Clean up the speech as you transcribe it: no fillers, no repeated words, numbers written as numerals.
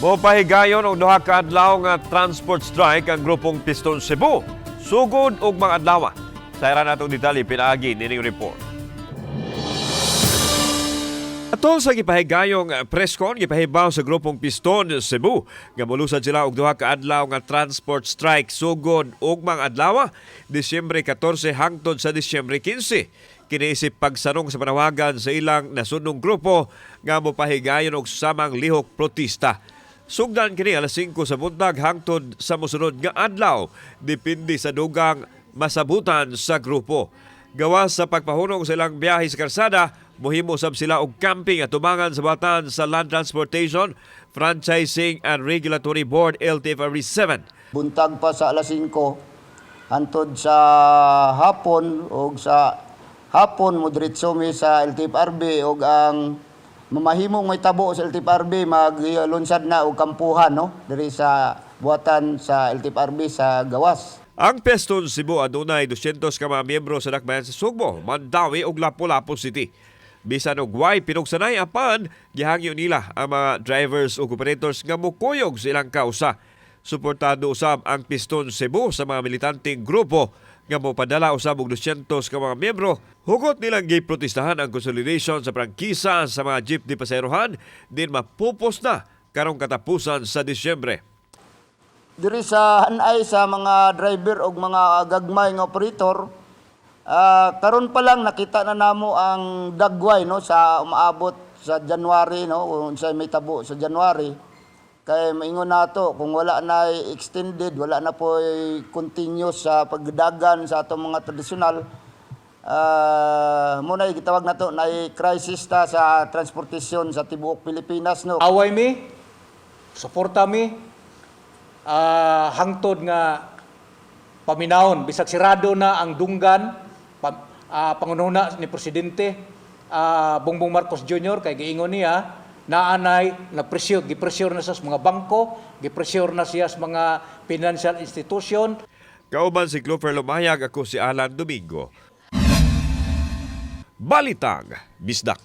Mopahigayon og duha ka adlaw nga transport strike ang grupong Piston Cebu. Sugod ugmang adlaw. Sa natong detalye pinaagi nining report. Atol sa gipahigayong presscon, gipahibaw sa grupong Piston Cebu nga molusad sila og duha ka adlaw nga transport strike sugod ugmang adlaw, Disyembre 14 hangtod sa Disyembre 15. Kini isip pagsanong sa panawagan sa ilang nasudnong grupo nga mopahigayon og samang lihok protesta. Sugdan kini alas 5 sa buntag hangtod sa mosunod nga adlaw, depende sa dugang masabutan sa grupo. Gawas sa pagpahunong sa ilang biyahe sa karsada, mohimo sab sila og camping atubangan sa batan sa Land Transportation, Franchising and Regulatory Board, LTFRB 7. Buntag pa sa alas 5 hantod sa hapon, og sa hapon mo diretso mi sa LTFRB, og ang mamahimong may tabo sa LTFRB, maglunsad na og kampuhan, no, diri sa buhatan sa LTFRB sa gawas. Ang Piston Cebu adunay 200 ka mga miyembro sa dakbayan sa Sugbo, Mandaue ug Lapu-Lapu City. Bisan og way pinugsanay, apan gihangyo nila ang mga drivers ug operators nga mokuyog sa ilang kausa. Suportado usab ang Piston Cebu sa mga militanteng grupo nga mopadala usab og 200 ka mga miyembro. Hugot nilang giprotestahan ang consolidation sa prangkisa sa mga jeepney paserohan din mapupos na karong katapusan sa Disyembre. Diri sa hanay sa mga driver og mga gagmay nga operator, karon pa lang nakita na namo ang dagway, no, sa umaabot sa January, no, kung unsay may tabo sa January, kay maingon nato kung wala na extended, wala na po continuous sa pagdagan sa atong mga tradisyonal, muna gitawag nato na crisis ta sa transportasyon sa tibuok Pilipinas, no. Away mi, suporta mi, hangtod nga paminawon bisag sirado na ang dunggan pangununa ni Presidente Bongbong Marcos Jr., kay giingon niya naanay na pressure, gi-pressure na siya sa mga bangko, gi-pressure na siya sa mga financial institution. Kauban si Clover Lumayag, ako si Alan Domingo. Balitang Bisdak.